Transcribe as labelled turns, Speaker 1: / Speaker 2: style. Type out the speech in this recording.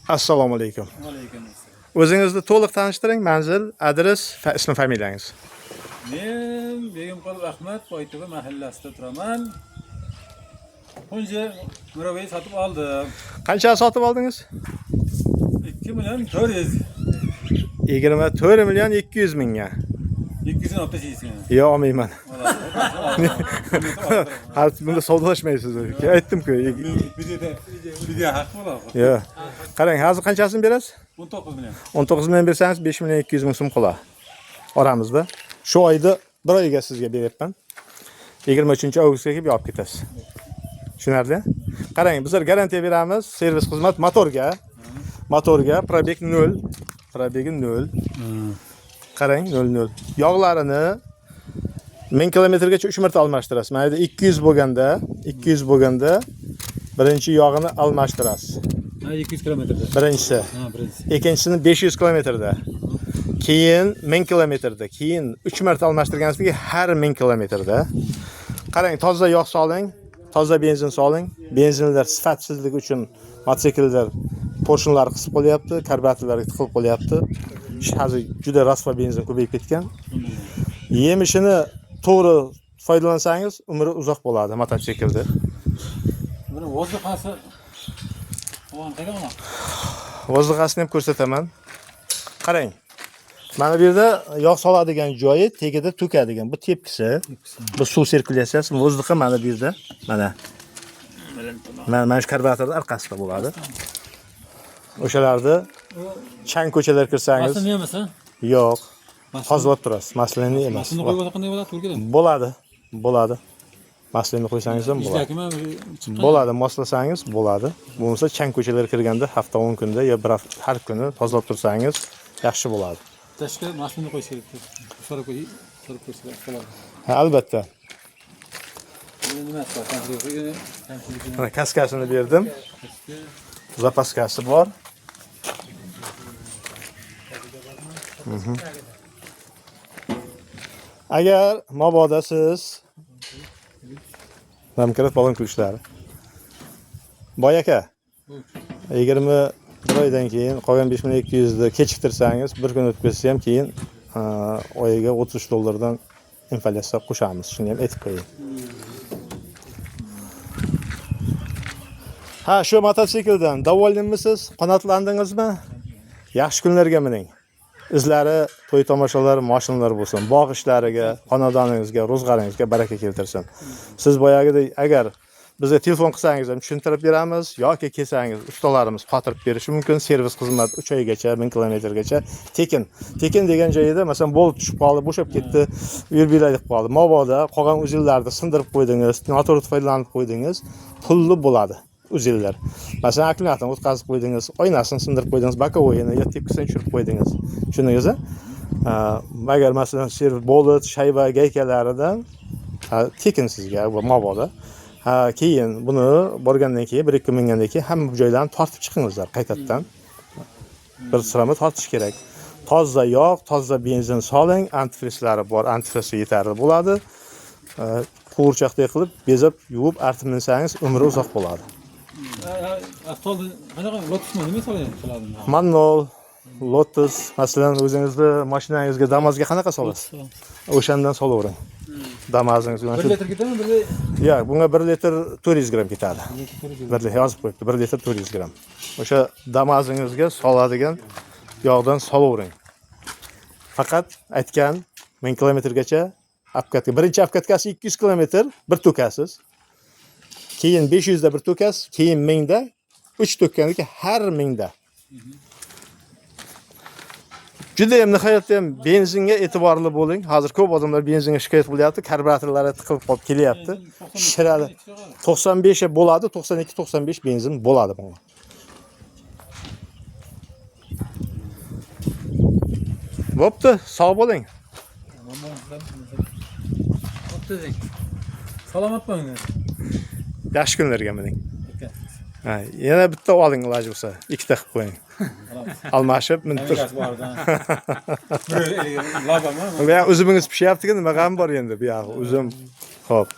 Speaker 1: Assalomu alaykum.
Speaker 2: Alaykum assalom.
Speaker 1: O'zingizni to'liq tanishtiring, manzil, adres, ismi, familiyangiz.
Speaker 2: Men Begimqul Ahmad, Boytepa mahallasida turaman. Punji murabbiyni sotib oldim.
Speaker 1: Qancha sotib oldingiz?
Speaker 2: 2 million 400.
Speaker 1: 24 million 200 mingga.
Speaker 2: 200 olib tashlaysiz.
Speaker 1: Yo'q, olmayman. Hali bunda savdolashmaysiz. Aytdim-ku.
Speaker 2: Bizga haq bo'ladi.
Speaker 1: Yo'q. Qarang, hozir qanchasini berasiz?
Speaker 2: 19 million.
Speaker 1: 19 million bersangiz 5 million 200 ming so'm qoladi. Oramizda. Shu oyda bir oyga sizga beryapman. 23 avgustga kelib olib ketasiz. Tushunarli? Qarang, bizlar garantiya beramiz, servis xizmat motorga. Motorga пробег 0, пробег i 0. Qarang, 0 0. Yog'larini 1000 kilometrgacha 3 marta almashtirasiz. Mana yerda 200 bo'lganda, 200 bo'lganda birinchi yog'ini almashtirasiz.
Speaker 2: Ha, 200 kilometrda.
Speaker 1: Birinchisi.
Speaker 2: Ha, birinchisi.
Speaker 1: Ikkinchisini 500 kilometrda. Keyin 1000 kilometrda, keyin 3 marta almashtirganingizdan keyin har 1000 kilometrda. Qarang, toza yog' soling, toza benzin soling. Benzinlar sifatsizligi uchun mototsikllar porshinlari qisib qolyapti, karburatorlarga tiqilib qolyapti. Hozir juda rasvo benzin ko'payib ketgan. Yemishini to'g'ri foydalansangiz umri uzoq bo'ladi mototsiklda.
Speaker 2: Buni vazifasi Ovan qayda ona?
Speaker 1: Vozliqasini ham ko'rsataman. Qarang. Mana bu yerda yog' soladigan joyi, tagida to'kadigan. Bu tepkisi. Bu suv sirkulyatsiyasi. Vozliqa mana bu yerda. Mana. Mana shu karburatorning orqasida bo'ladi. O'shalarni chang ko'chalar kirsangiz,
Speaker 2: Maslini emas, ha?
Speaker 1: yo'q. Tozalab turasiz. Maslini emas.
Speaker 2: Maslini qo'yib olsa qanday bo'ladi? To'g'ri keladi.
Speaker 1: Bo'ladi. Bo'ladi. Maslini qo'ysangiz ham bo'ladi.
Speaker 2: Ishlakimi? Chiqqan.
Speaker 1: Bo'ladi, moslasangiz bo'ladi. Bo'lmasa chang ko'chalar kirganda hafta 10 kunda yo bir hafta har kuni tozalab tursangiz yaxshi bo'ladi.
Speaker 2: Tashqi maslini qo'yish kerak. So'rab qo'y, so'rab qo'yish kerak bo'ladi.
Speaker 1: Ha, albatta.
Speaker 2: Buni nimasi bor? Kamchiligi, kamchiligi.
Speaker 1: Mana kaskasini berdim. Zapaskasi bor. Agar mabodo siz Namkarat balon kulishlari. Boy aka, 21 oydan keyin qolgan 5200 ni kechiktirsangiz, bir kun o'tib ketsa ham keyin oyiga 33 dollardan inflyatsiya qo'shamiz. Shuni ham aytib qo'ying. Ha, shu mototsikldan довольный misiz? Qanoatlandingizmi? Yaxshi kunlarga mining. Izlari to'y tomoshalar, mashinalar bo'lsin. Bog' ishlariga, xonadoningizga, ro'zg'oringizga baraka keltirsin. Siz boyagidek agar bizga telefon qilsangiz ham tushuntirib beramiz yoki kelsangiz ustalarimiz qotirib berishi mumkin. Servis xizmat 3 oygacha, 1000 kilometrgacha tekin. Tekin degan joyida masalan bolt tushib qoldi, bo'shab ketdi, yurbilay deb qoldi. Mabodo qolgan uzellarni sindirib qo'ydingiz, noto'g'ri foydalanib qo'ydingiz, pulli bo'ladi uzellar. Masalan, akkumulyatorni o'tkazib qo'ydingiz, oynasini sindirib qo'ydingiz, боковой ini yo tepkisini tushirib qo'ydingiz. Tushundingiz? Agar masalan servis bolt, shayba, gaykalaridan tekin sizga bu mabodo. Ha, keyin buni borgandan keyin 1-2 mingandan keyin hamma joylarni tortib chiqingizlar qaytadan. Bir sirama tortish kerak. Toza yog', toza benzin soling, antifrizlari bor, antifrizi yetarli bo'ladi. Quvurchoqday qilib bezab, yuvib, artib minsangiz umri uzoq bo'ladi.
Speaker 2: Avtobus qanaqa Lotusmi nima soladi? Soladi.
Speaker 1: Mannol, Lotus, masalan, o'zingizni mashinangizga Damazga qanaqa solasiz? O'shandan solavering. Damazingizga
Speaker 2: 1 litr ketadimi? 1
Speaker 1: Yo'q, bunga 1 litr 400 gramm ketadi. 1 litr yozib qo'yibdi, 1 litr 400 gramm. O'sha Damazingizga soladigan yog'dan solavering. Faqat aytgan 1000 kilometrgacha обкатка. Birinchi обкатка si 200 kilometr bir to'kasiz. Keyin 500 da bir to'kasiz, keyin 1000 da 3 to'kkandan keyin har 1000 da. Juda ham nihoyatda ham benzinga e'tiborli bo'ling. Hozir ko'p odamlar benzinga shikoyat qilyapti, karburatorlari tiqilib qolib kelyapti. Shishiradi. 95 bo'ladi, 92 95 benzin bo'ladi bunga. Bo'pti, sog' bo'ling.
Speaker 2: Salomat bo'ling.
Speaker 1: Yaxshi kunlarga mining. Ha, yana bitta oling iloji bo'lsa, ikkita qilib qo'ying. Almashib minib tur.
Speaker 2: Labami?
Speaker 1: Bu yoq uzumingiz pishyapti-ku, nima g'am bor endi bu yoq uzum. Xo'p.